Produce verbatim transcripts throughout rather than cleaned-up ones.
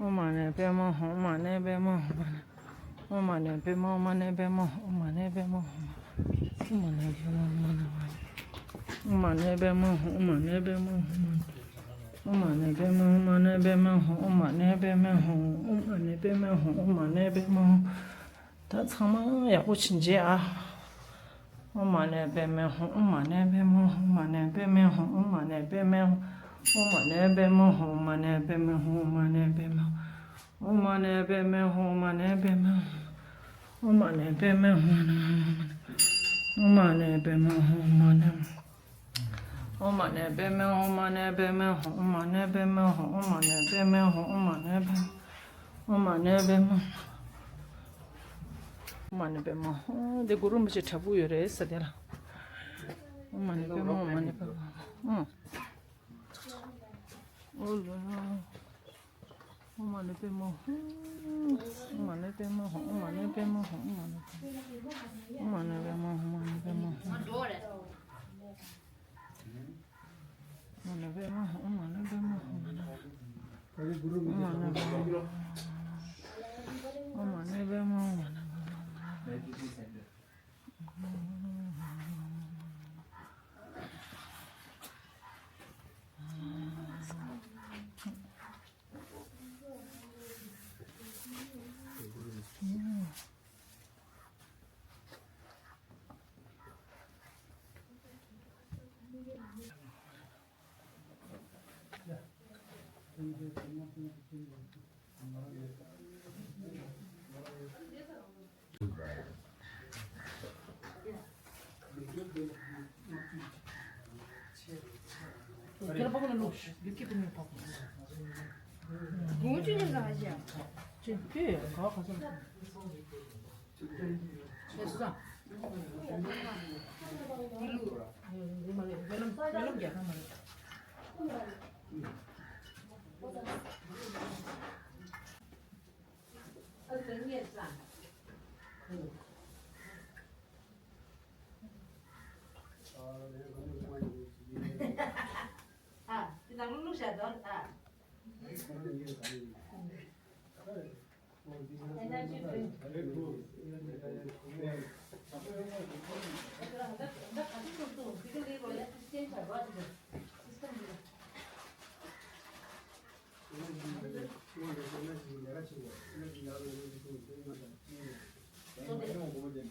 ཨོཾ་མ་ཎི་པདྨེ་ཧཱུྃ། ཨོཾ་མ་ཎི་པདྨེ་ཧཱུྃ། ཨོཾ་མ་ཎི་པདྨེ་ཧཱུྃ། ཨོཾ་མ་ཎི་པདྨེ་ཧཱུྃ། ཨོཾ་མ་ཎི་པདྨེ་ཧཱུྃ། ཨོཾ་མ་ཎི་པདྨེ་ཧཱུྃ། ཨོཾ་མ་ཎི་པདྨེ་ཧཱུྃ། ཨོཾ་མ་ཎི་པདྨེ་ཧཱུྃ། ཨོཾ་མ་ཎི་པདྨེ་ཧཱུྃ། ཨོཾ་མ་ཎི་པདྨེ་ཧཱུྃ། ཨོཾ་མ་ཎི་པདྨེ་ཧཱུྃ། ད་ཚང་མ་ཡག་པོ་བྱིན་རྗེས་ཨ། ཨོཾ་མ་ཎི་པདྨེ་ཧཱུྃ། ཨོཾ་མ་ཎི་པདྨེ་ཧཱུྃ། ཨོཾ་མ་ཎི་པདྨེ་ཧཱུྃ། ཨོཾ་མ་ཎི་པདྨེ་ཧཱུྃ། ཨོཾ་མ་ཎི་པདྨེ་ཧཱུྃ། ཨོཾ་མ་ཎི་པདྨེ་ཧཱུྃ། ཨོཾ་མ་ཎི་པདྨེ་ཧཱུྃ། ཨོཾ་མ་ཎི་པདྨེ་ཧཱུྃ། ཨོཾ་མ་ཎི་པདྨེ་ཧཱུྃ། ཨོཾ་མ་ཎི་པདྨེ་ཧཱུྃ། ཨོཾ་མ་ཎི་པདྨེ་ཧཱུྃ། ཨོཾ་མ་ཎི། ཨོཾ་མ་ཎི་པདྨེ་ཧཱུྃ། ཨོཾ་མ་ཎི་པདྨེ་ཧཱུྃ། ཨོཾ་མ་ཎི་པདྨེ་ཧཱུྃ། ཨོཾ་མ་ཎི་པདྨེ་ཧཱུྃ། ཨོཾ་མ་ཎི་པདྨེ། ཨོཾ་མ་ཎི་པདྨེ། ཨོཾ་མ་ཎི་པདྨེ་ཧཱུྃ། འདི་གུ་རུ་རིན་པོ་ཆེ་དྲ་འབུ་ཡོད་རེད་ཟེར་དེ་ལ། ཨོཾ་མ་ཎི་པདྨེ་ཧཱུྃ། ཨོཾ་མ་ཎི་པདྨེ་ཧཱུྃ། ཨོ་ལོ། ཨོཾ་མ་ཎི་པདྨེ་ཧཱུྃ། ཨོཾ་མ་ཎི་པདྨེ་ཧཱུྃ། ཨོཾ་མ་ཎི་པདྨེ་ཧཱུྃ། ཨོཾ་མ་ཎི་པདྨེ་ཧཱུྃ། ཨོཾ་མ་ཎི་པདྨེ་ཧཱུྃ། ཨོཾ་མ་ཎི་པདྨེ་ཧཱུྃ། མ་ཎི་པདྨེ་ཧཱུྃ། ཨོཾ་ཨཱཿཧཱུྃ་བྷ་ར་གུ་རུ་དེ་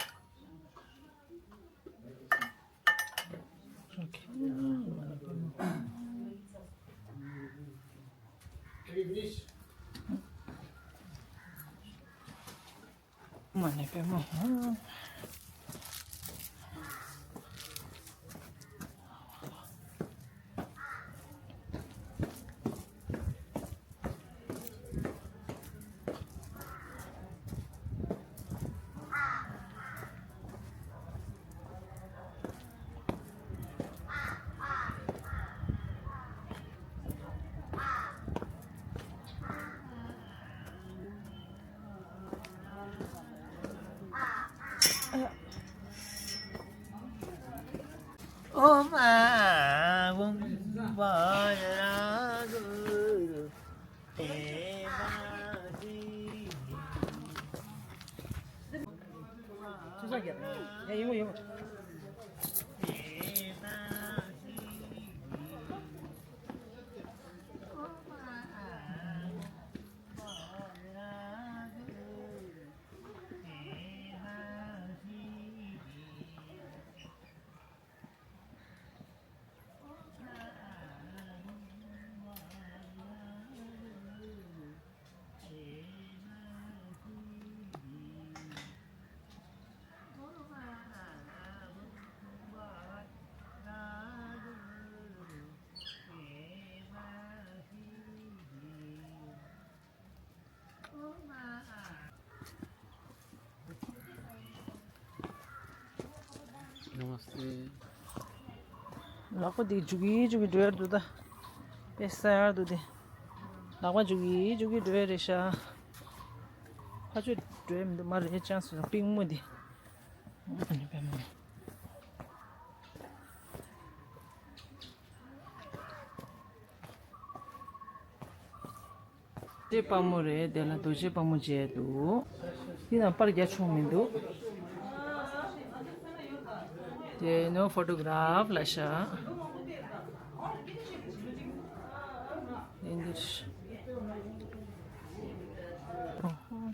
བ་སིདྡྷི། ཡ་ཡིན་གོ་ཡིན་གོ། ལག་པ་འདི་འཇུ་གི་འཇུ་གི་འགྲོ་ཡ་འདུག་ད། དཔེ་ས་ཡར་འདུག་དེ། ལག་པ་འཇུ་གི་འཇུ་གི་འགྲོ་ཡ་རེད་ཤག་ཕ་ཆོས་འགྲོ་ཡ་མི་འདུག་མ་རེད་ཅང་སུ་པིང་མོ་འདི། ཨ་ནི་པད་མ། རྡོ་རྗེ་དཔལ་མོ་རེད། དེ་ལ་རྡོ་རྗེ་དཔལ་མོ་མཇལ་འདུག་དེ་ན་པར་རྒྱག་ཆོག་མི་འདུག་དེ་no photograph ལབ་ཤག་དེ་འདིར། ཨོ་ཧོ།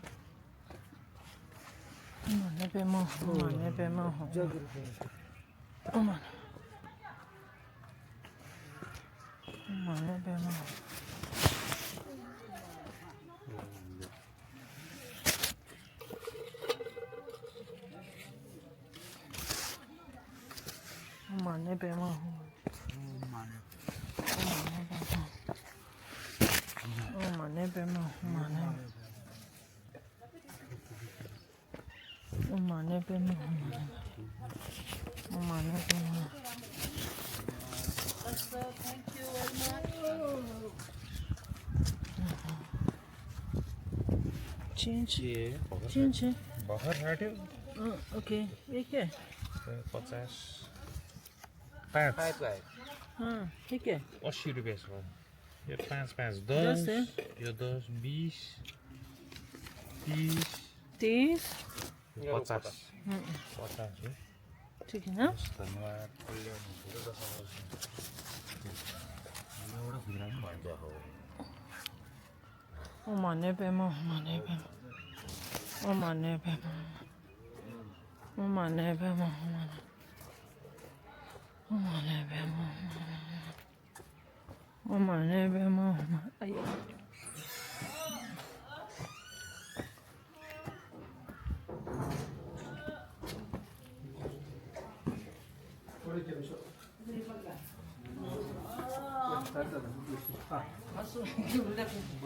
མ་ཎི་པདྨེ་ཧཱུྃ། མ་ཎི་པདྨེ་ཧཱུྃ། ཨོ་མ་ཎི། མ་ཎི་པདྨེ་ཧཱུྃ། མ་ཎི་པདྨ། ཨོཾ་མ་ཎི་པདྨ། ཨོཾ་མ་ཎི་པདྨ། ཨོཾ་མ་ཎི། ཨོཾ་མ་ཎི་པདྨ། ཨོཾ་མ་ཎི་པདྨ། ཨོཾ་མ་ཎི་པདྨ། चेंज। ये बाहर चेंज है। बाहर हटे। अँ, ओके, ये क्या है? पचास। पाँच। फाइभ है। हाँ, ठीक है। अस्सी रुपियाँ छ। यो पाँच, पाँच, दस, दस है। यो दस, बिस, तिस, तिस। यो पचास। अँ, पचास हो। ठीक है ना? हस्, धन्यवाद। कल्याण हुन्छ। ཨོཾ་མ་ཎི་པདྨ། ཨོཾ་མ་ཎི་པདྨ། ཨོཾ་མ་ཎི་པདྨ། ཨོཾ་མ་ཎི་པདྨ། ཨོཾ་མ་ཎི། ཨོཾ་མ་ཎི་པདྨ། ཨོཾ་མ་ཎི་པདྨ། ཨོཾ་མ། ཨ་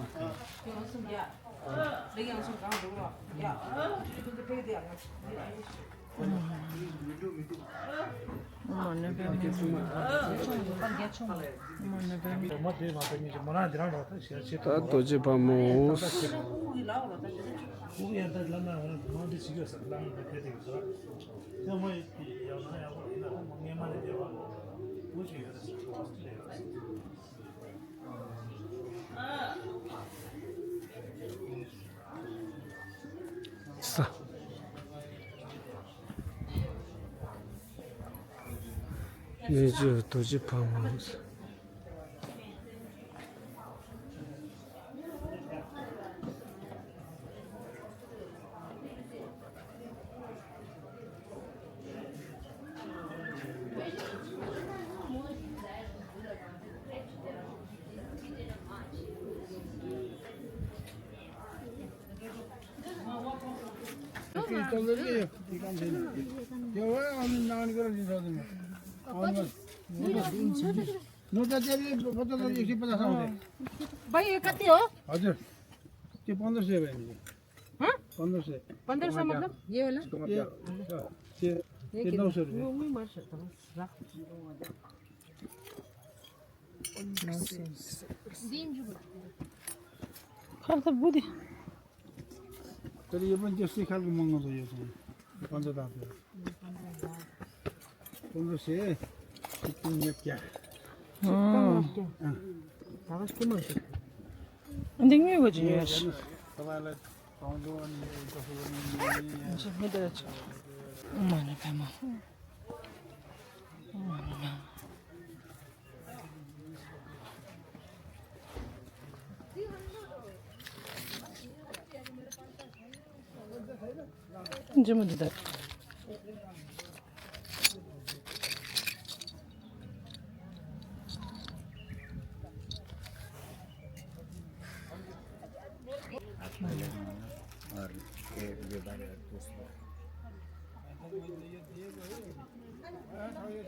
ཡ། ད་རྡོ་རྗེ་ཕག་མོ། ས། རྣལ་འབྱོར་རྡོ་རྗེ་ཕག་མོ། भाई, ये कति हो? हजुर, त्यो पन्ध्र सय भयो नि। हाँ? पन्ध्र सय। पन्ध्र सय मतलब? ये वाला? ये, ये, ये ये कितना? नौ सौ रुपये। वो, वो मार सकता हूँ। रख। खर्च बुद्धि। तर यो पनि त्यस्तै खालको महँगो छ यो चाहिँ। पन्ध्र दाम। पन्ध्र सय। तिन क्या? अँ। अँ। अन्त के मन छ? अन्त के को चाहिँ? तपाईँलाई पाउँदो अनि कसो गर्नु? हुन्छ, म त छु। माने पामा।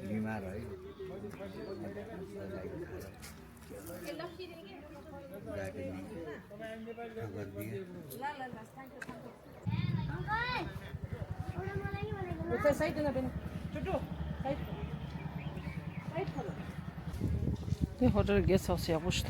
बिमार है। उता साइड न बेन। टुटु, साइड। साइड खोलो। त्यो होटल गेस्ट हाउस या पुष्ट।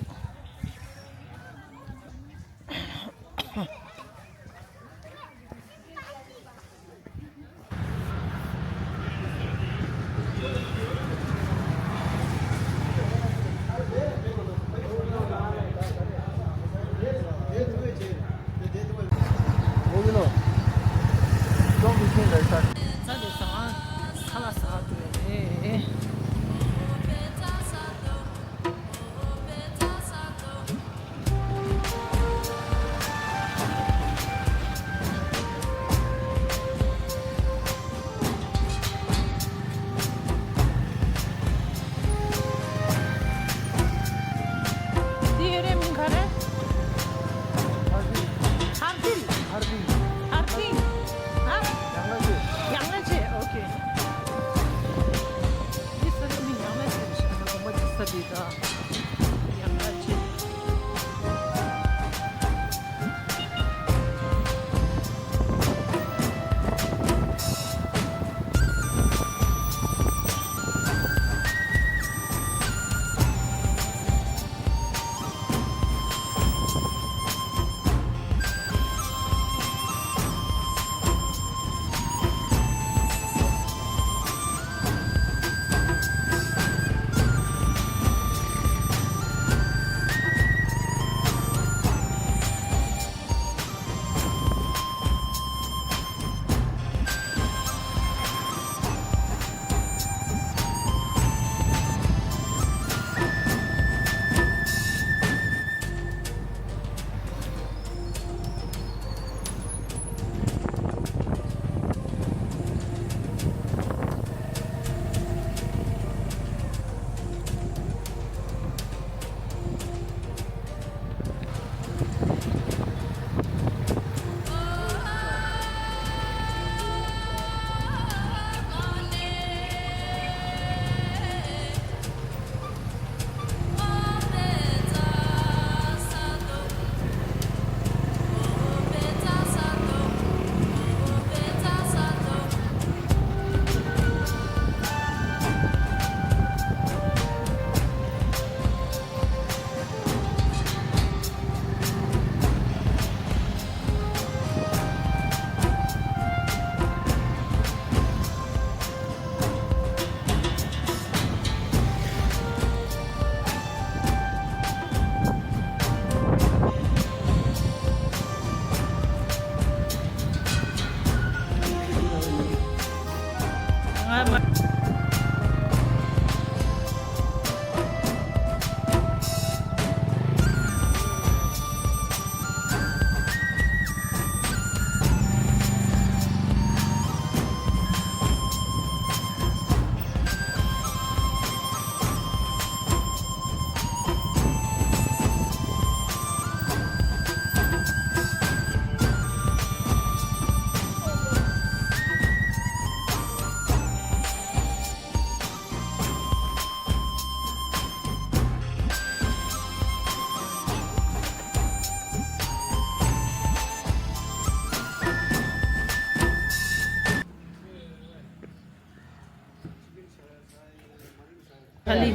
ཐ་ལི།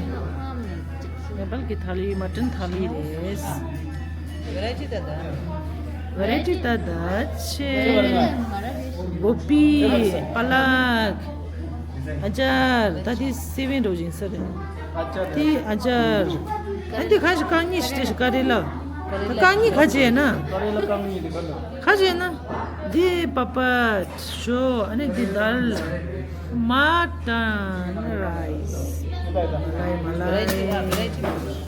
ནེ་པཱལ་གྱི་ཐ་ལི་མ་ཊན་ཐ་ལི་རེད། ཝེ་རའི་ཊི་ད་ད། ཝེ་རའི་ཊི་ད་ད་ཆེ། གོ་པི། པ་ལག་ཨ་ཅར། ད་དེ་སེ་བན་འགྲོ་བཞིན་ས་རེད། དེ་ཨ་ཅར། ཨ་འདི་ཁ་ཞིག་རྐང་གཉིས་ཤིག་དེ་ཞིག་ཀ་རེ་ལ། རྐང་གཉིས་ཁ་ཅེ་ན། ཀ་རེ་ལ་རྐང་གཉིས་དེ་ཁ་ལ། ཁ་ཅེ་ན། འདི་པ་པ། ཞོ། ཨ་ནི་འདི་དཱལ། མ་ཊན་རའི་སི། ལའི་མ་ལའི།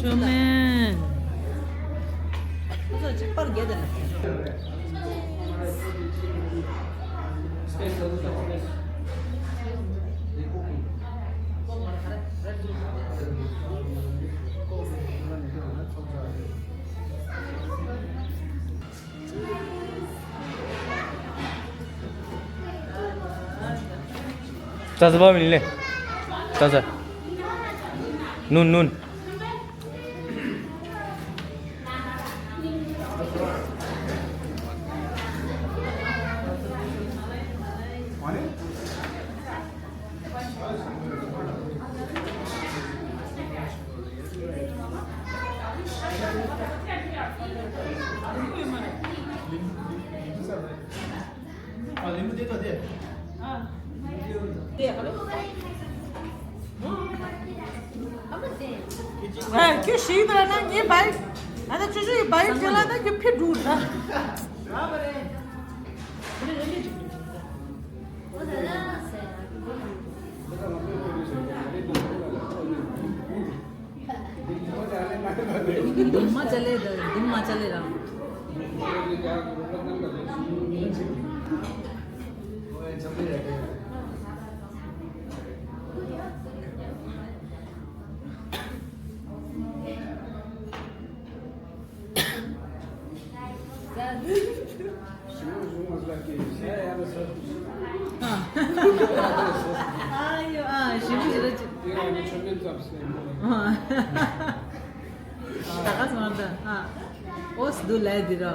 ཅོ་མེན། ཙ་ཙ་བ་མིན་ལེ། ཙ་ཙ། ནུན་ནུན། ཁྱོད་ཤིག་དེ་ལ་ན་ངའི་བའི་ཨ་ད་ཅོ་ཅོ་ཡི་བའི་དེ་ལ་ན་ཁྱོད་ཕི་འགྲོ་ད། མ་ཅ་ལེ་རང་། ཨ་ཡོ་ཨ་ཞིམ་པོ་ཞིག་རེད། ད་ག་སོང་ད། ཨ། ཨོ་སི་དུ་ལའི་དི་རོ།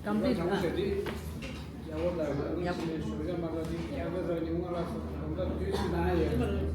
ཀམ་པི་ལིཊ། ཨ། ཡག་པོ།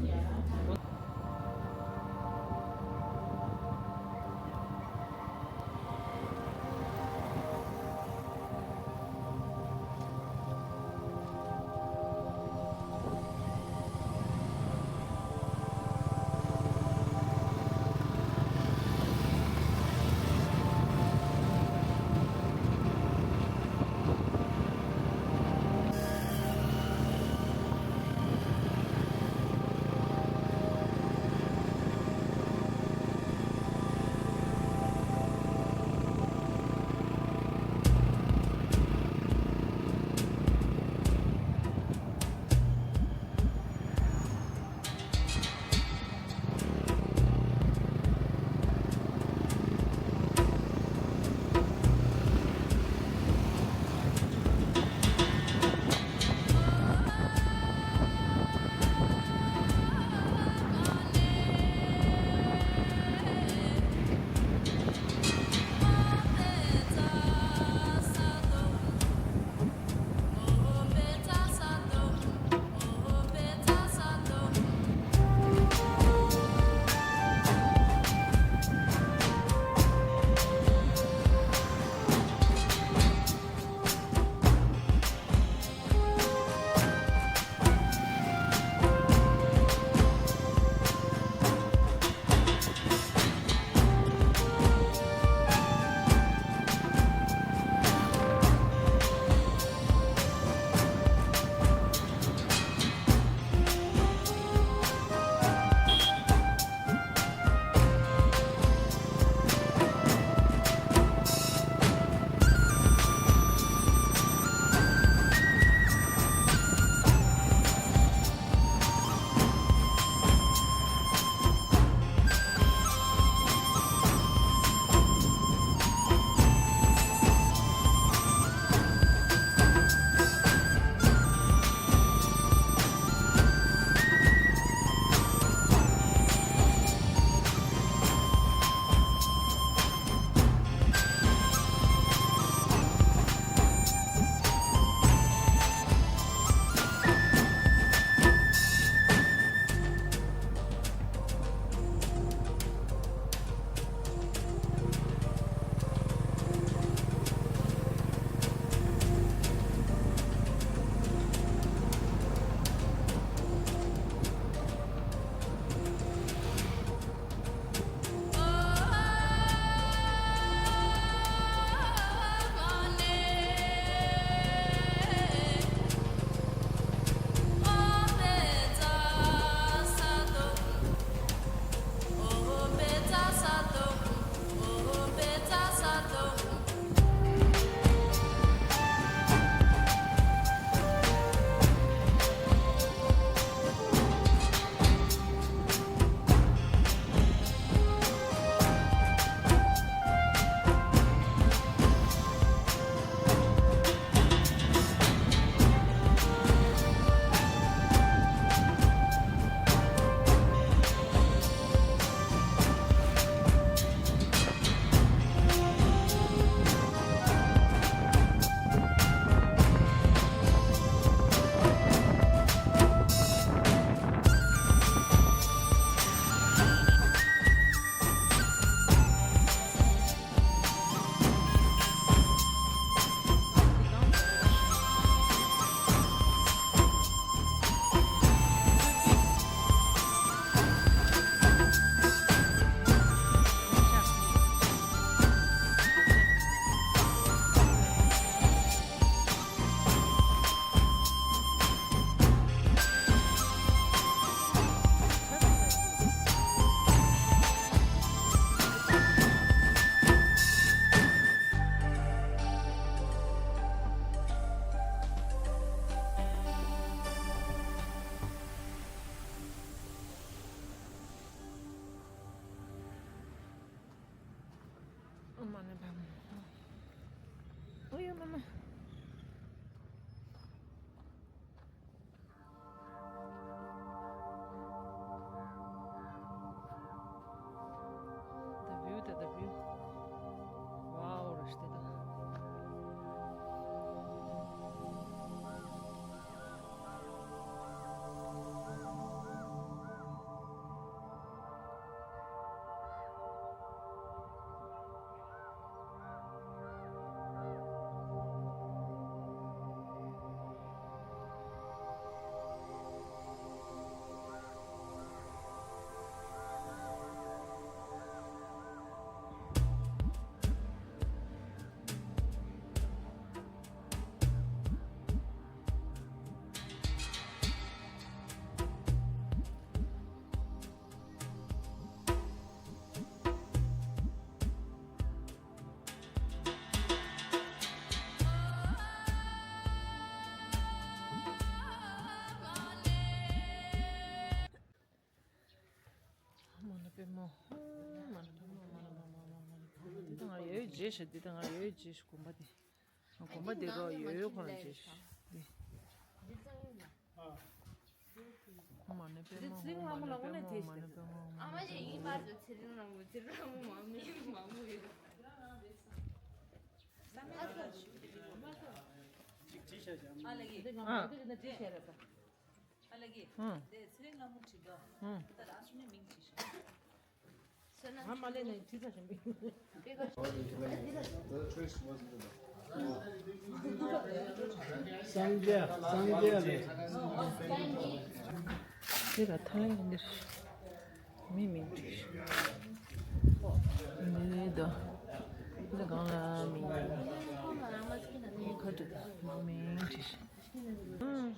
མ་ནི་བམ། ཨོ་ཡ་མ་མ། The view, the, the view. Wow, རེད་ཤག་ད། མ་ན་པདྨ་ཧཱུྃ། མ་ན་པདྨ་ཧཱུྃ། མ་ན་པདྨ་ཧཱུྃ། མ་ན་པདྨ་ཧཱུྃ། མ་ན་པདྨ་ཧཱུྃ། འདི་ད་ང་ཡོད་རྗེས་ཤིག་འདི་ད་ང་ཡོད་རྗེས་ཤིག་དགོན་པ་འདི། དགོན་པ་འདི་རོ་ཡོད་ཡོད་ཁོ་རང་རྗེས་ཤིག་འདི། མ་ན་པདྨ་ཧཱུྃ། མ་ན་པདྨ་ཧཱུྃ། མ་ན་པདྨ་ཧཱུྃ། མ་ན་པདྨ་ཧཱུྃ། ཨ་མ་ཅེ་ཡིན་པར་དུ་ཚེ་རིང་ལྷ་མོ་ཚེ་རིང་ལྷ་མོ་མ་མི་མ་མོ་ཡོད། ཨ་ལ་གི། ཨ་ལ་གི། ཨ། དེ་ཚེ་རིང་ལྷ་མོ་བྲིས་འདུག་ཨ། ད་རང་སུ་ནས་མིང་བྲིས་ཤག་ང་མ་ལས་ནས་བྲིས་ཚར་བཞིན་པའི། སངས་རྒྱས་སངས་རྒྱས་ལས། དེ་ལ་ཐ་ལན་འདིར་མི་མིང་བྲིས་ཤག་འདི་ད། འདི་གང་ལ་མིང་། ཁ་ཐུག་མིང་བྲིས་ཤག་ཨང་།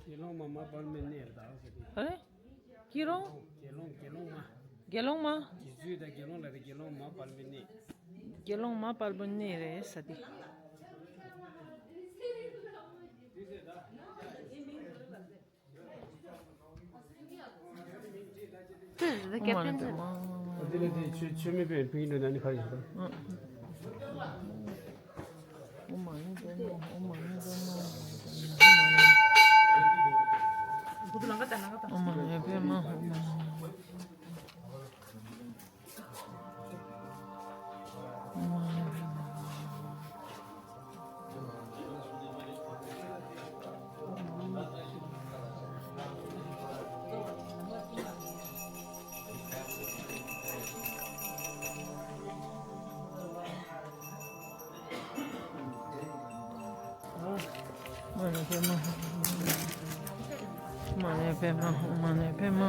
དགེ་སློང་མ་མ་དཔལ་མོའི་གནས་རེད་ད་ཟེར་དེ། ཨེ། དགེ་སློང་། དགེ་སློང་དགེ་སློང་མ། དགེ་སློང་མ། དགེ་ཚུལ་དང་དགེ་སློང་ལ་རེད། དགེ་སློང་མ་དཔལ་མོའི་གནས། དགེ་སློང་མ་དཔལ་མོའི་གནས་རེད་ཟེར་དེ། དེ་རེད་ད། ཨོཾ་མ་ཎི་པདྨ། དེ་ལས་དེ་ཆོས་ཆོས་མེད་པའི་ཕིང་ཡིན་འགྲོ་ན་ནི་ག་རེ་ཡིན་པ། ཨོཾ་མ་ཎི་པདྨ། ཨོཾ་མ་ཎི་པདྨ། ཨོཾ་མ་ཎི་པདྨ། ཨོཾ་མ་ཎི་པདྨ། ཨོཾ་མ་ཎི་པདྨ། མ་ཎི་པདྨ། མ་ཎི་པདྨ། མ་ཎི་པདྨ།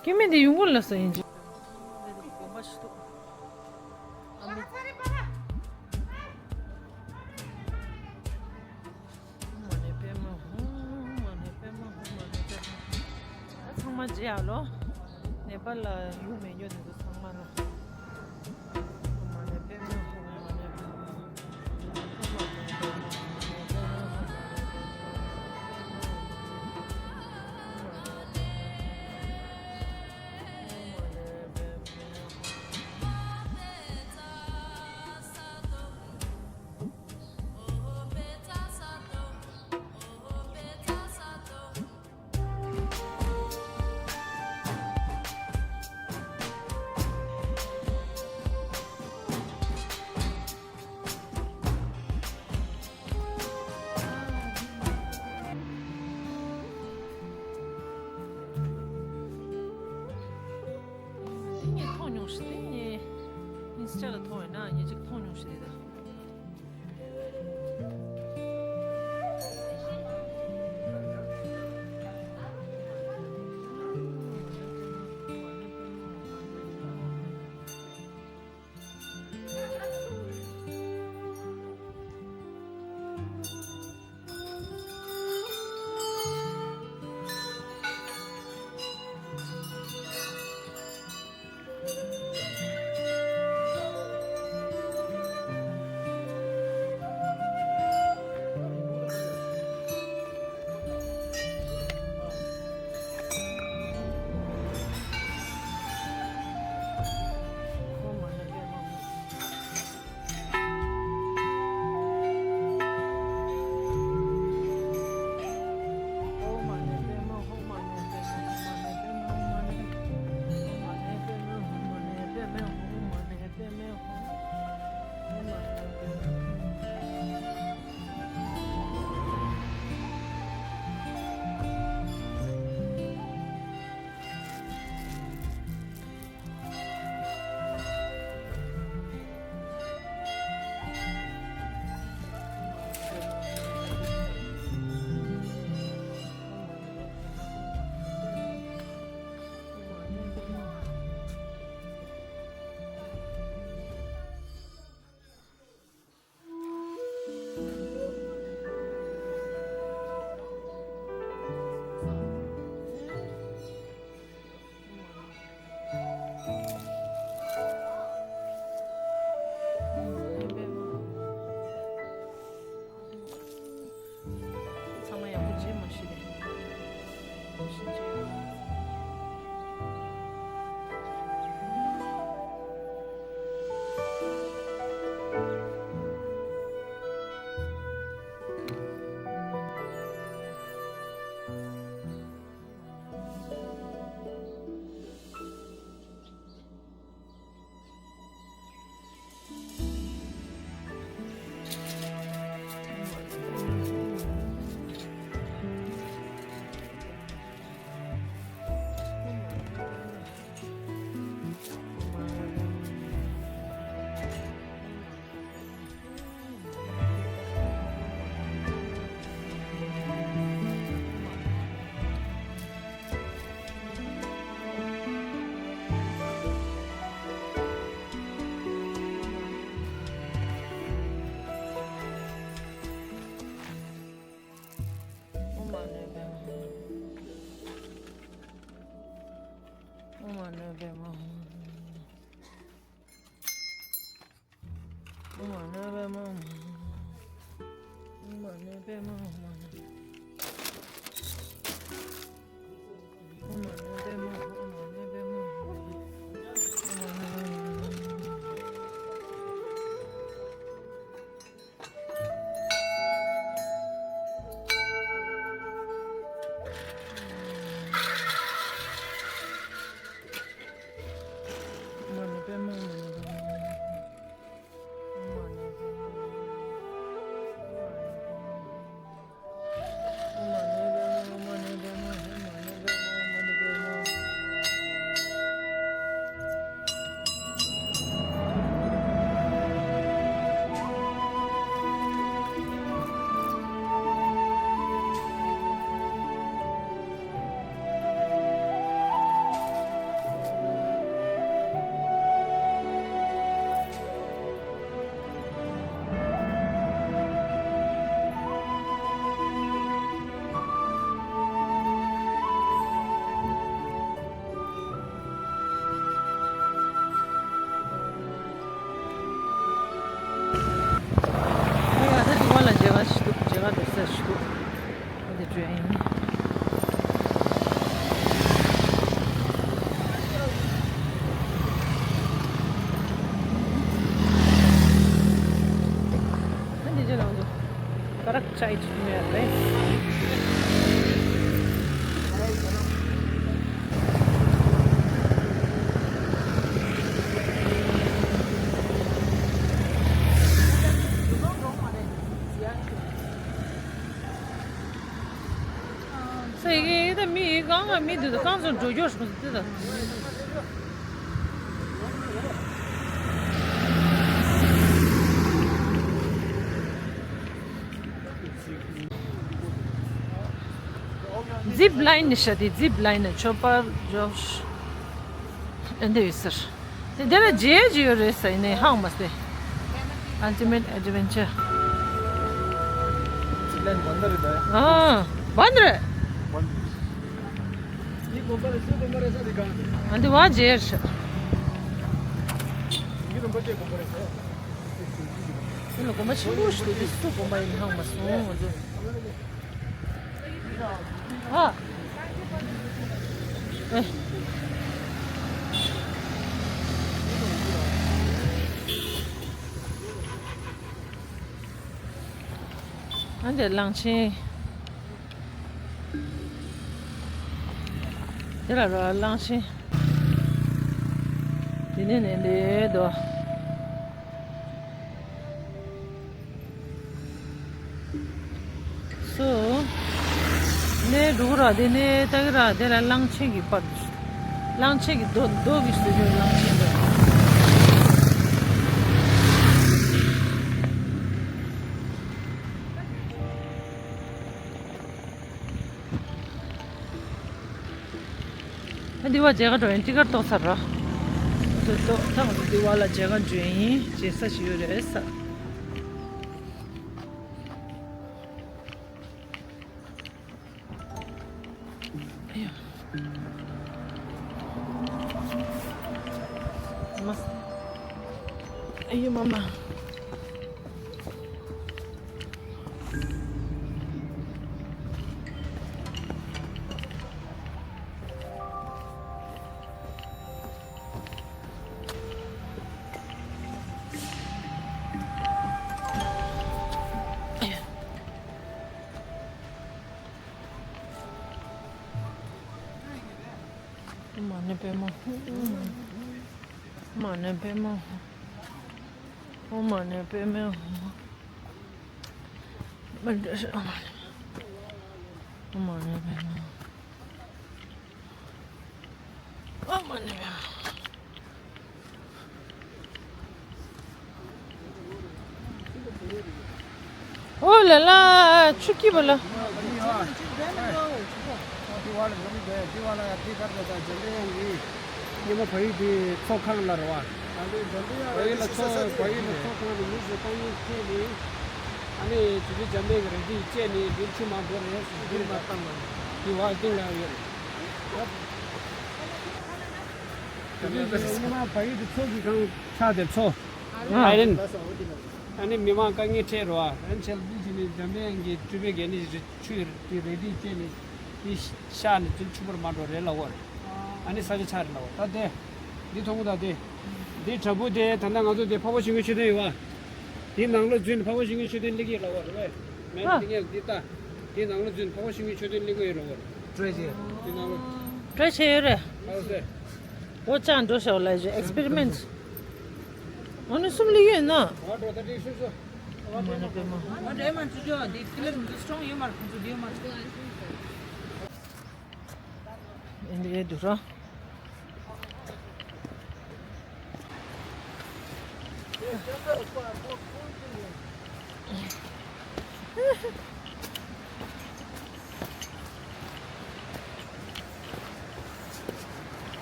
སྐྱེ་མེད་དེ་ཡོང་གི་ལ་ས་ཡིན་ཅི། མ་ཎི་པདྨ་ཧཱུྃ། མ་ཎི་པདྨ་ཧཱུྃ། མ་ཎི་པདྨ་ཧཱུྃ། ད་ཚང་མ་མཇལ་ཡག་ལོ། ནེ་པཱལ་ལ་ཡུལ་མེད་ཉོ་དེ་ཚོ་ཚང་མ་ལ། མ་ཎི་པདྨ་ཧཱུྃ། མ་ཎི་པདྨ་ཧཱུྃ། དེ་ངས་མཐོང་མྱོང་ཞིག་དེ་ངས་ཨིན་སི་ཊ་ལ་མཐོང་བས་ན་ངས་ཅིག་མཐོང་མྱོང་ཞིག་རེད་ད། ཡ་ད་དེ་བ་ལ་མཇལ་ཁ་ཞིག་འདུག་མཇལ་ཁ་འགྲོ་ས་ཞིག་འདུག་ཨ་དེ་འགྲོ་ཡིན། ཨ་དེ་ཅི་ལ་འདུག་ཀ་རག་ཅའི་ཅི་མེད་རེད། ས་ཡི་གེ་ད་མི་ཡི་གང་ང་མི་འདུག་ད་གང་ཚོ་འགྲོ་རྒྱུ་རེད་འདུག་ད། ཛིབ་ལ་ཡིན་ནི་ཤ་དེ་ཛིབ་ལ་ཡིན་ན་ཆོ་པར་ཇོབ་ཨེ་འདི་ཡོད་ཟེར། དེ་དེ་ལ་རྗེས་རྗེས་ཡོད་རེད་ཟེར་ནས་ཧང་མ་སྟེ། Ultimate Adventure། ཛིབ་ལ་ཡིན་མ་འདི་རེད་ད། ཨ་མ་འདི་རེད། འདི་དགོན་པ་རེད་སུ་དགོན་པ་རེད་ས་འདི་གང་རེད། ཨ་འདི་བ་རྗེས་རེད། འདི་རིན་པོ་ཆེ་དགོན་པ་རེད་ས། དེ་ལ་དགོན་པ་ཆེན་པོ་ཞིག་འདུག་དེ་སུ་དགོན་པ་ཡིན་ཧང་མ་སོང་ང་ཚོ། ཨ། ཨེ། ཨ་འདི་གླང་ཆེན། དེ་ལ་རོ་གླང་ཆེན། དེ་ནས་ནས་འདི་དོ། སོ། ནས་འགྲོ་གི་ར་དེ་ནས་ལྟ་གི་ར་དེ་ལ་གླང་ཆེན་གྱི་པར་འདུག་གླང་ཆེན་གྱི་རྡོ་རྡོ་གི་སུ་ཡོད་གླང་ཆེན་འདུག་ཨ་འདི་བ་མཇལ་ཁ་འགྲོ་ཡིན་ཊི་ཀར་ཏོག་ཚར་ར། ཏོག་ཏོག་ད་ང་ཚོ་འདི་བ་ལ་མཇལ་ཁ་འགྲོ་ཡིན་མཇལ་ས་ཞིག་ཡོད་རེད་ས། ཨ་ཡོ། མ། ཨ་ཡོ་མ་མ། མ་ཎི་པདྨ། མ་ཎི་པདྨ། ཨོཾ་མ་ཎི་པདྨེ་ཧཱུྃ། མ་ཎི་པདྨེ་ཧཱུྃ། ཨོཾ་མ་ཎི་པདྨེ་ཧཱུྃ། ཨོ་ལ་ལ། ཆུ་སྐྱིད་པ་ལ། ཉི་མ་བལ་ཡུལ་དེ་ཚོགས་ཁང་ལ་རེད་བ། བལ་ཡུལ་ལ་ཚོགས་བལ་ཡུལ་ལ་ཚོགས་ཁང་དུ་མི་ཚོས་བཏང་སྙོམས་བྱས་ནས། ཨ་ནི་དེ་དུས་འཇམ་དཔལ་གྱི་རལ་གྲི་བཅད་ནས་འདིར་ཆུ་མང་པོ་རེད་ཟེར་འདིར་མ་བཏང་བ་དེ་བ་སྟེང་ལ་ཡོད་རེད། དེ་དུས་ཉི་མ་བལ་ཡུལ་དུ་ཚོགས་ཀྱི་སྒང་ཆགས་ཏེ་ཚོགས། ཨ་རེད། ཨ་ནི་མི་མང་དཀའ་ངལ་འཕྲད་རོགས་ཨ། ཨ་ནི་ཆེ་ལ་འདི་བྱས་ནས་འཇམ་དཔལ་གྱི་སྤྲུལ་པའི་གད་སྙིགས་ཆུ་དེ་རེ་ལྡེ་བཅད་ནས་འདི་བཤགས་ནས་འདི་ཆུ་བུར་མ་འགྲོ་རེད་ལབ་པ་རེད། ཨ་ནི་ས་ཆ་ཆགས་རེད་ལབ་པ། ད་དེ་འདི་མཐོང་གི་ད་དེ། འདི་བྲག་ཕུག་དེ་ད་ལྟ་ང་ཚོ་དེ་འཕགས་པ་ཆོས་ཀྱི་མཆོད་རྟེན་ཡོད་པ། དེའི་ནང་ལོགས་འཛུལ་ནས་འཕགས་པ་ཆོས་ཀྱི་མཆོད་རྟེན་སླེབས་ཀྱི་ལབ་པ་རེད་པས། མེད་ན་དེ་ངས་འདི་ལྟ། དེའི་ནང་ལོགས་འཛུལ་ནས་འཕགས་པ་ཆོས་ཀྱི་མཆོད་རྟེན་སླེབས་ཀྱི་ཡོད་ལབ་པ་རེད། སྤྲོས་བྱས། དེའི་ནང་ལོགས། སྤྲོས་བྱས་ཡོད་རེད། ཨ་ཟེ། འོ་ཅག་འགྲོ་ཤག་ལ་ཞུ་ཨེག་སི་པེ་རི་མེན་ཊི། འོ་ནི་གསུམ་ལི་ཡོད་ན། ང་འགྲོ་ད་དེ་ཤུ་ཤུ། ང་འགྲོ་མ་ཚུགས་ཅོ་དེ་ཀི་ལེར་མི་འདུག་སི་ཊོང་ཡོད་མ་རེད། ཁོང་ཚོ་དེ་ཡོད་མ་རེད། ཨེ་འདི་ཨེ་འདུག་ར།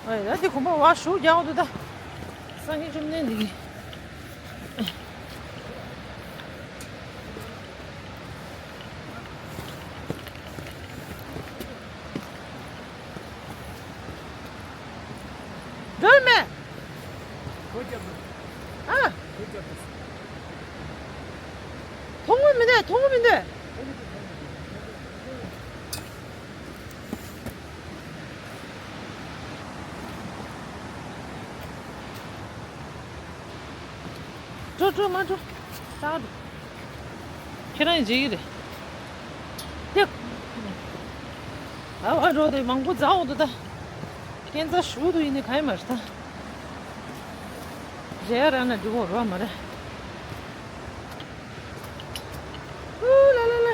ཨ་ཡ་དེ་གོམ་པ་བ་ཞུགས་རྒྱག་འདུག་ད། སང་ཉིན་བཅོམ་ལྡན་འདས་ཀྱི། འགྲོ་མེད། ཨ། མཐོང་གི་མི་འདུག་མཐོང་གི་མི་འདུག་འགྲོ་འགྲོ་མ་འགྲོ། ད་འགྲོ། ཁྱེད་རང་མཇལ་གྱི་རེད། ཧེ། ཨ་བ་འགྲོ་དེ་མང་པོ་འཛའ་འོ་དུ་ད། ཁྱེད་ཚ་ཞུ་དུ་ཡིན་ནི་ག་ཡི་མ་རེད་ད། མཇལ་ར་ན་འགྲོ་འོ་རོ་མ་རེད། ཨུ་ལ་ལ་ལ།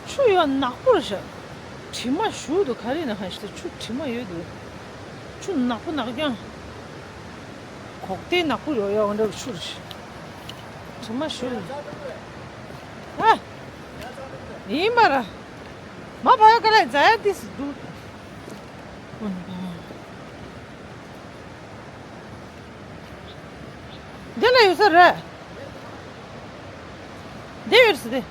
ཆུ་ཡོད་ནག་པོ་རེད་ཤག་དྲི་མ་ཞུ་དུ་ག་རེ་ན་ཧ་ཤི་ཆུ་དྲི་མ་ཡོད་དུ། ཆུ་ནག་པོ་ནག་ཀྱང་། གོག་ཏེ་ནག་པོ་ཡོད་ཡོད་འདྲ་ཆུ་རེད་ཤག་དྲི་མ་ཞུ་དུ། ཨ། ཡིན་པ་ར། མ་བ་ཡ་ག་ལ་ཛ་ཡ་ཏི་སི་དུ། འདི་ལ་ཡོད་ས་རེད། འདི་ཡོད་ས་དེ།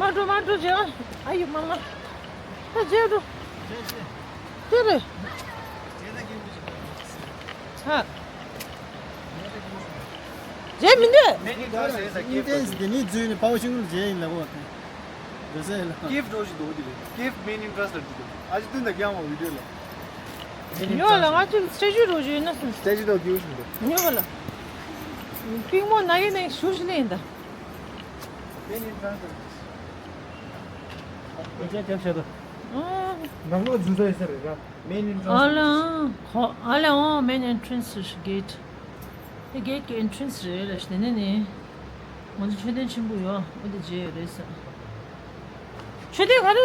མ་འགྲོ་མ་འགྲོ་བྱས། ཨ་ཡུ་མ་མ། ད་བྱས་འགྲོ། དེ་རེད། ཧ། བྱས་མི་འདུག་མི་ཏན་སི་དེ་ནི་འཛུལ་ནས་ཕའོ་ཤིང་ལ་བྱས་ཡིན་ལ་གོ་དེ། འགྲོ་ས་ཡིན་ལ། ཀེབ་འགྲོ་བཞིན་འདུག་དེ་རེད། ཀེབ་མེན་ཨེན་ཊྲན་སི་ལ་འགྲོ་འདུག་ཨ་ཅེ་བསྟན་ད་རྒྱང་བ་བི་ཌིའོ་ལ། ཉོ་ལ་ང་ཚོ་སི་ཊེ་ཅུ་འགྲོ་བཞིན་ཡིན་ན་སོང་། སི་ཊེ་ཅུ་དང་རྒྱུག་བཞིན་འདུག་ཉོ་ལ། པིང་མོ་ན་གི་ནས་ཞུ་ཞིག་ལེན་ད། མེན་ཨེན་ཊྲན་སི་ལ། ཨ་ཅག་ཅག་ཤ་ད། ཨང་། ནང་ལོགས་འཛུལ་ས་ཡོད་ས་རེད་ར། མེན་ཨེན་ཊྲན་སི་ཨ་ལ་ཨང་། ཁོ་ཨ་ལ་ཨང་། མེན་ཨེན་ཊྲན་སི་གེ་ཊི། དེ་གེ་ཊི་གི་ཨེན་ཊྲན་སི་རེད་ལ་ཤི་དེ་ནས་ནི། ང་ཚོ་མཆོད་རྟེན་ཆེན་པོ་ཡོད་ཨ་དེ་མཇལ་ཡོད་རེད་ས། མཆོད་རྟེན་ག་རེ་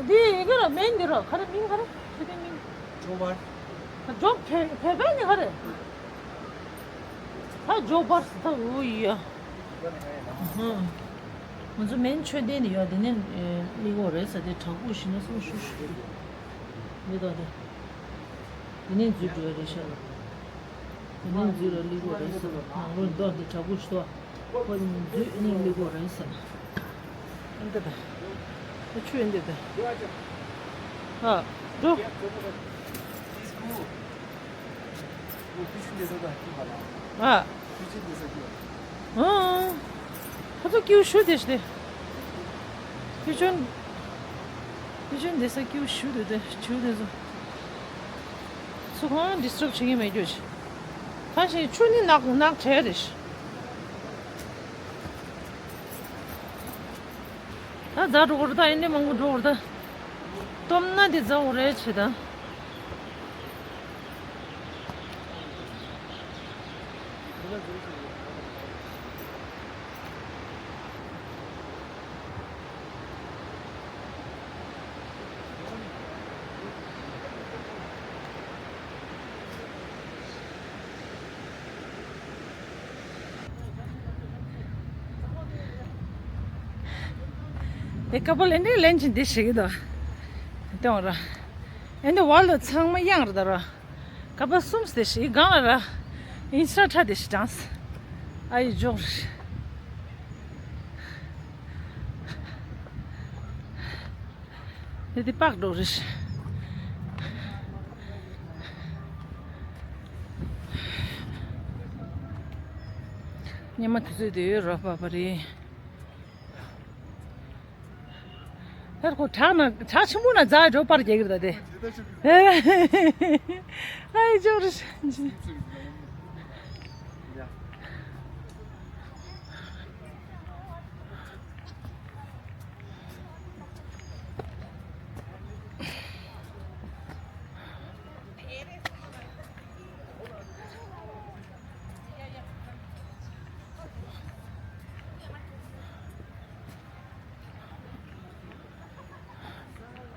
འདི་ཡི་གེ་ར་མེན་འདི་ར་ག་རེ་མིང་ག་རེ་མཆོད་རྟེན་མིང་། ཇོ་བར། ཇོ་བོད་བོད་པའི་ནི་ག་རེ། ད་ཇོ་བར་སི་ད་འུ་ཡི་ཡ། ང་ཚོ་མེན་མཆོད་རྟེན་ནི་ཡོད་དེ་ནས་སླེབས་ཡོད་རེད་ས་དེ་བྲག་ཕུག་ཞིག་ན་སོང་ཤུ་ཤུ། འདི་ད་དེ། དེ་ནས་འཛུལ་འགྲོ་ཡ་རེད་ཤག་དེ་ནས་འཛུལ་ལ་སླེབས་ཡོད་རེད་ས་ནང་ལོགས་མདོ་འདི་བྲག་ཕུག་ཞིག་ཏོ། ཁོ་ནི་འཛུལ་ནི་སླེབས་ཡོད་རེད་ས། འདི་ད། ཁོ་ཆུ་འདི་ད། ཧ། འགྲོ། ཨ། ཨ། ཁོ་ཚོ་ཀེའུ་ཞུ་དེ་ཞུ་དེ། ཀེའུ་ཅོན། ཀེའུ་ཅོན་དེ་ས་ཀེའུ་ཞུ་དེ་དེ་ཞུ་དེ་ཚོ། སུ་ཁོང་ཌི་སི་ཊརབ་བྱེད་ཀྱི་མེད་རྒྱུ་ཞིག་ད་ཞིག་ཆུ་ནི་ནག་ནག་བྲལ་རེད་ཤག་ད་རྫ་འགྲོ་གི་རེད་ད། ཨེ་འདྲ་མང་པོ་འགྲོ་གི་རེད་ད། སྟོབས་ན་དེ་རྫ་འོ་རེད་ཆེ་ད། ཨེ་ཀ་པལ་ཨེ་འདྲའི་ལན་ཅིག་འདི་ཞིག་གི་དོ། དོང་ར། ཨེ་འདི་ཝལ་དུ་ཚང་མ་གཡང་ར་ད་ར། ཀ་པལ་གསུམ་སྟེ་ཞིག་གང་ལ་ར། ཨིན་སི་ཊ་ཁྲ་དེ་ཞིག་དྲངས། ཨ་ཡི་འཇོག་རེད། དེ་དེ་པག་འགྲོ་རེད། ཉི་མ་དུས་ཚོད་དེ་ཡོད་རོགས་པ་པ་རེད། ཧར་ཁོ་བྲག་ན་བྲག་ཆེན་པོ་ན་རྫ་འགྲོ་པར་རྒྱག་གི་རེད་ད་དེ། ཨ་ཡི་འཇོག་རེད།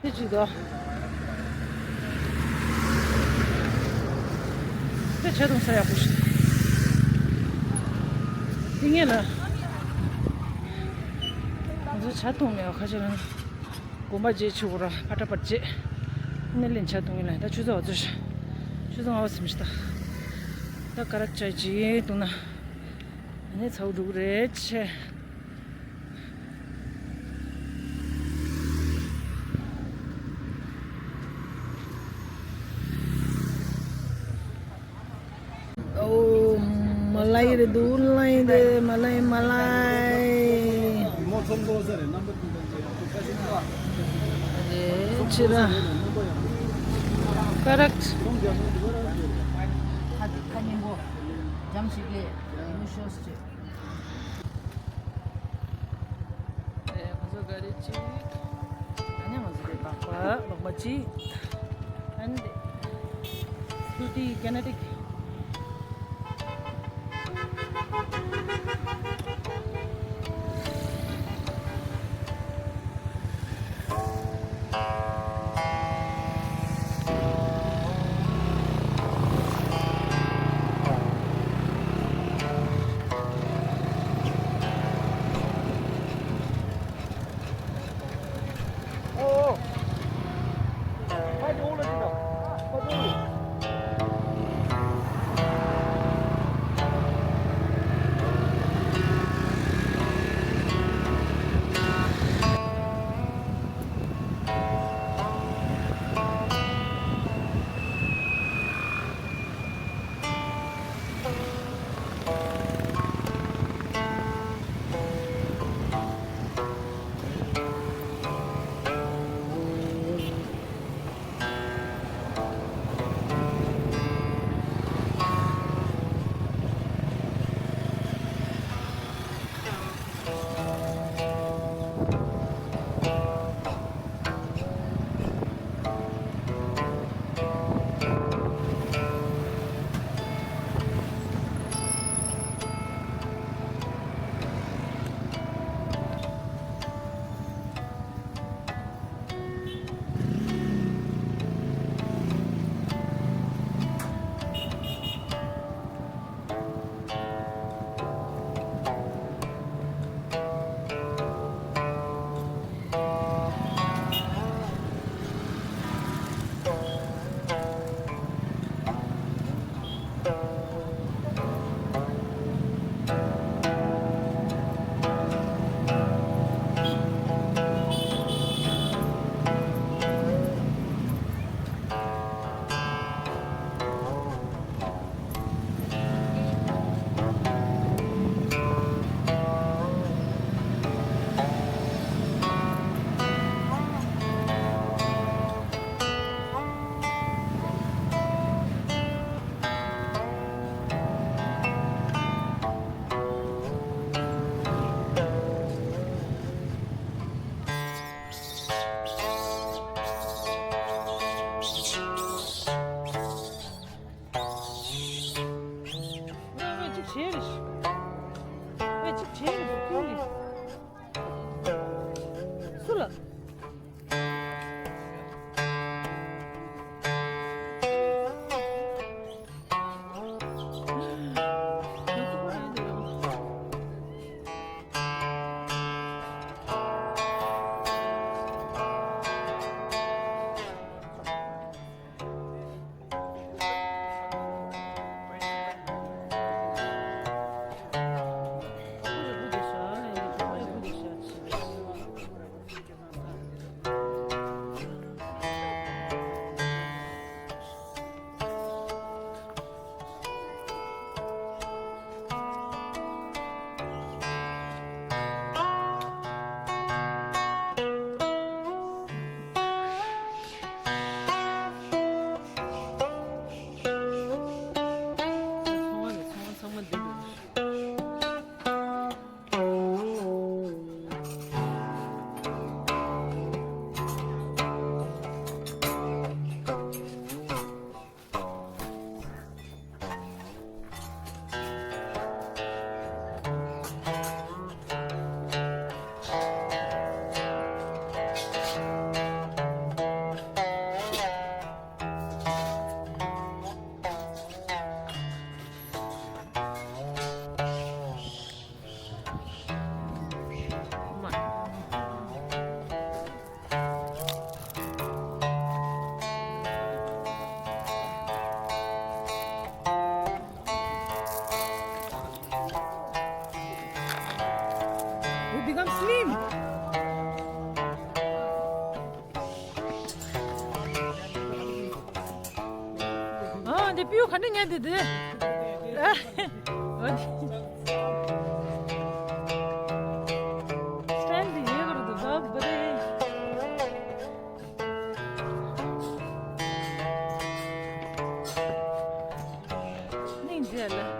དེ་ཅི་དོ། དེ་ཆ་དུང་ས་ཡག་པོ་ཞིག་འདི་ངས་ལ། ང་ཚོ་ཇ་འཐུང་མེད་པ་ཁ་ཆེ་ན། དགོན་པ་རྗེས་ཆུ་བོ་ར་ཕ་ཏྲ་པར་རྗེས། ནི་ལེན་ཆ་འཐུང་ཡིན་ལ་ད་ཆུ་ཚོད་བ་ཚོད། ཆུ་ཚོད་ང་བ་སིམ་ཤི་ད། ད་ཀ་རག་ཅ་ཇི་འཐུང་ན། ནི་ཚ་བོ་འགྲོ་གི་རེད་ཆེ། ཨོ། མ་ལའི་རེད་འདུག་ལའི་དེ་མ་ལའི་མ་ལའི། རེད་ཕྱི་ར། ཀ་རེག་ཊི། ཁ་ཁ་ཉན་པོ། འཇམ་ཞིག་གི་ཡུ་ཤོས་ཅིག་ཨེ། ཁོ་ཚོ་ག་རེ་གཅིག་ཨ་ནི་ང་ཚོ་དེ་སྦག་སྦག་སྦག་སྦག་གཅིག་ཨ་ནི་དེ་སུ་ཏི་ཀེ་ན་ཏིག Become slim. ཨ་འདི་པིའུ་ག་འདྲ་ཉལ་འདི་འདི། ཨ་འདི་སི་ཊེན་ཌི་འདི་ཡོད་གི་རེད་འདུག་ག་བ་རེད། སྙིང་རྗེ་ལ། ཨ།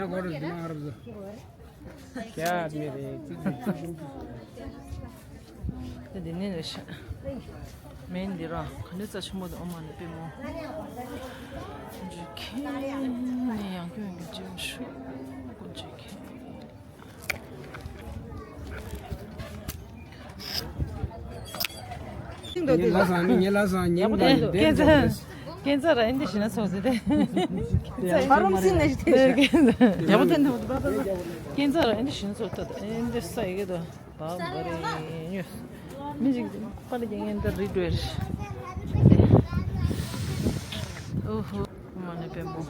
ཡང་གོ་རེ་དེ་མ་ཧ་རབ་ཟེར། ཁྱེད་ཨ་མི་རེད། ཅི་ཟེར། ད་འདི་ནས་རེད་ཤག་མེན་འདི་ར་ག་འདྲ་རྩ་ཆེན་པོ་འདུག་ཨོཾ་མ་ཎི་པདྨེ་ཧཱུྃ། འཇུ་ཁེ་ནི་ཡང་ཁྱོད་ཀྱི་ཅི་ཤུ་གོ་འཇུ་ཁེ། ངའི་ལ་སང་ནི་ངའི་ལ་སང་ཉིན་ལ་ཡིན་དེ་ཁྱེད་ཚོ། ཁྱེད་ཚོ་ར་ཨེ་འདི་ཞིག་ན་ཚོགས་ཟེར་ཏེ། ཁྱེད་ཚོ་ཡག་པོ་ཐེན་ཐུབ་པ་པ་པ། ཁྱེད་ཚོ་ར་ཨེ་འདི་ཞིག་ན་ཚོགས་ཐུབ་ཨེ་འདི་ས་ཡི་གེ་དོ་བ་བ་རེ་ཉོས། མི་ཞིག་པ་ལ་རྒྱང་ངན་ད་རི་འགྲོ་ཡར། ཨོ་ཧོ། མ་ནི་པན་པོ།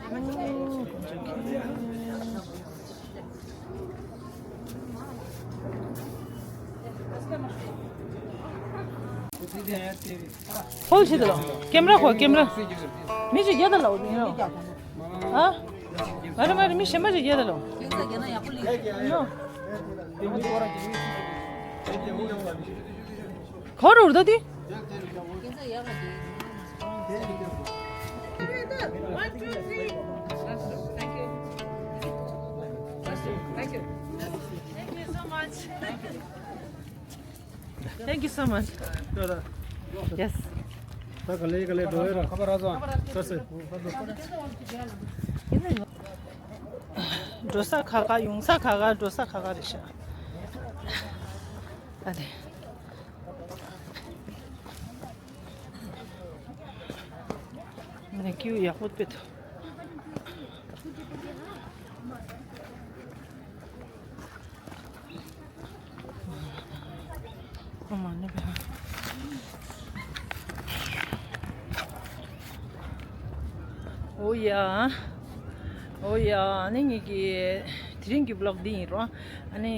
ཧོལ་ཆེ་ད་ལོ། ཀེམ་ར་ཧོ་ཀེམ་ར། མི་ཞིག་རྒྱལ་ད་ལོ་ནི་ཡོ། ཨ། མ་རེད་མ་རེད་མི་གཞན་པ་ཞིག་རྒྱལ་ད་ལོ། ནོ། ག་རུ་རུ་ད་དི། Thank you so much. Yes. ད་ག་ལེ་ག་ལེ་འགྲོ་ཡོད་ར། ཁ་པར་ར་ཙང་ས་སེ། འགྲོ་ས་ཁ་ཁ་ཡོང་ས་ཁ་ཁ་འགྲོ་ས་ཁ་ཁ་རེད་ཤག་ཨ་དེ། ནས་ཀྱིའུ་ཡག་པོ་དཔེ་ཐུབ། ཨོཾ་མ་ཎི་པདྨེ། ཨོ་ཡ། ཨོ་ཡ། ཨ་ནི་ངེད་ཀྱི་དེ་རིང་གི་བི་ལོག་འདི་ཡིན་རོ། ཨ་ནི་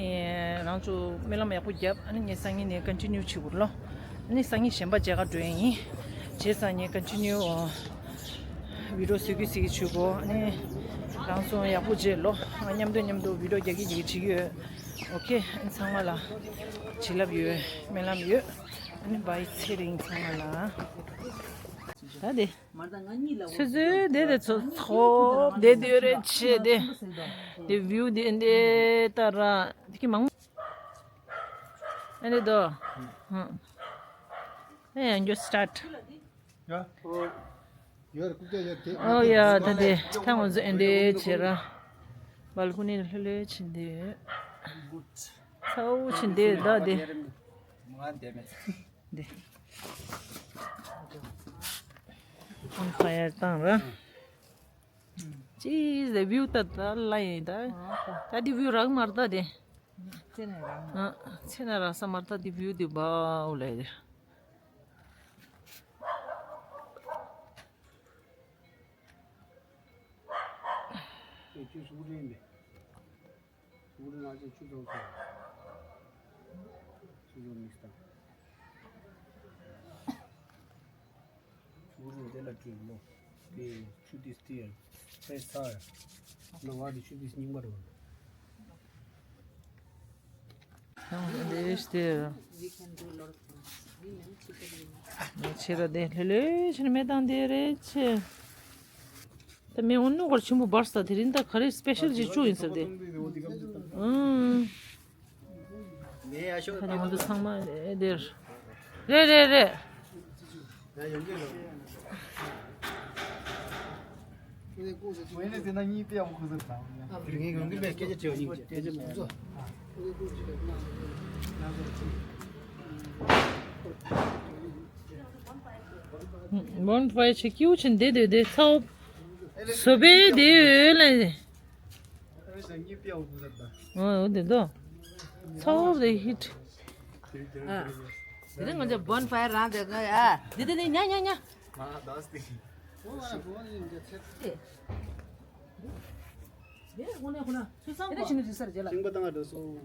རང་ཚོ་སྨོན་ལམ་ཡག་པོ་བརྒྱབ། ཨ་ནི་ངས་སང་ཉིན་ནས་ཀོན་ཊི་ནིའུ་བྱེད་དགོས་རེད་ལོ། ཨ་ནི་སང་ཉིན་གཞན་པ་མཇལ་ཁ་འགྲོ་ཡ་ཡིན། བྱས་ཙང་ངས་ཀོན་ཊི་ནིའུ་བི་ཌི་ཡོ་བཟོ་གི་ཟེར་གི་བྱེད་དགོས། ཨ་ནི་རང་ཚོ་ཡག་པོ་བྱེད་ལོ། ང་མཉམ་དུ་མཉམ་དུ་བི་ཌི་ཡོ་རྒྱག་གི་རྒྱག་གི་བྱེད་ཀྱི་ཡོད། ཨོ་ཁེ། ཨ་ནི་ཚང་མ་ལ་བྱིན་རླབས་ཡོད། སྨོན་ལམ་ཡོད། ཨ་ནི་བྷའི་ཚེ་རིང་ཚང་མ་ལ། ད་དེ། ཆུ་ཚོད་དེ་དེ་ཚོ་ཚོགས་དེ་དེ་རེད་ཆེ་དེ། དེ་བིའུ་དེ་འདི་ལྟ་ར། དེ་གི་མང་། ཨ་ནི་དོ། ཧུམ། ཨེ་ཡང་རྒྱུ་སི་ཊར་ཊི། ཡ། ཨོ་ཡ་ད་དེ་ཐང་ངོ་ཟེ་འདི་ཆེ་ར། བལ་ཀོ་ནི་ལྷོད་ལྷོད་ཕྱིན་དེ། ཚ་བོ་ཕྱིན་དེ་ད་དེ། འདི། ཨོན་ཕ་ཡར་བཏང་ར། ཅིས་ལེ་བིའུ་ད་ད་ལ་ཡིན་ད། ད་འདི་བིའུ་རག་མར་ད་དེ། ཚེ་ནས་རག་མ། ཨ། ཚེ་ནས་རག་ས་མར་ད་འདི་བིའུ་འདི་བའོ་ལེ་དེ། ཁྱོད་ཆུ་སུ་རེད་མེད། སུ་རེད་ན་ཆུ་ཆུ་ཚོང་ཚོང་། ཆུ་ཚོང་མི་སྟངས། ཆུ་རུ་དེ་ལ་བྲིས་ལོ། དེ་ཆུ་དེ་སྟེར། དེ་ཚར། ན་བ་དེ་ཆུ་དེ་སྙིང་པ་རུ། ཡང་དེ་སྟེར། ཆེ་ར་དེ་ལྷོད་ལྷོད་ཕྱིན་མེད་དང་དེ་རེད་ཆེ། ད་མེ་འོ་ནུ་གར་ཆེན་པོ་འབར་ས་དེ་རིང་ད་ག་རེ་སི་པེ་ཤལ་ཅིག་བཅུག་ཡིན་ཟེར་དེ། ཨང་། ད་ང་ཚོ་ཚང་མ་དེར། རེད་རེད་རེད། བོན་ཕའི་ཆེ་ཀིའུ་ཆེན་དེ་དེ་དེ་ཚའོ། བཟོ་པའི་དེ་ཡོད་ལ། ཨོ་དེ་དོ། ཚ་བོ་དེ་ཧིཊ། ཨ། དེ་རིང་ང་ཚོ་བོན་ཕ་ཡར་རང་དེ་ག་ཨ། དེ་དེ་དེ་ཉ་ཉ་ཉ། དེ་དེ་དེ་དེ་དེ་དེ་དེ་ཆི་ནི་རི་སར་རྗེ་ལ། ཤིང་པ་དང་འགྲོ་སོང་།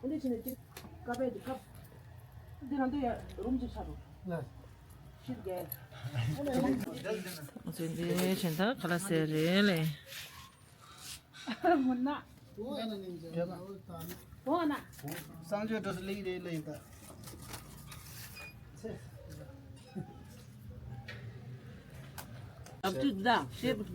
འདི་ཕྱིན་ནས་ཅིག་ཀ་པའི་ཀ་པ། འདི་རང་འདི་ཡ་རུམ་ཅིག་ཆགས་འདུག་ཕྱིར་རྒྱལ། ཚེ་འདི་ཕྱིན་ད་ག་ལ་ཟེར་རེད་ལེ། མུན་ན། འོ་ན། སངས་རྒྱས་འགྲོ་སོང་ལེགས་རེད་ལེགས་ད། ཨབ་ཅིག་ད་ཤེས།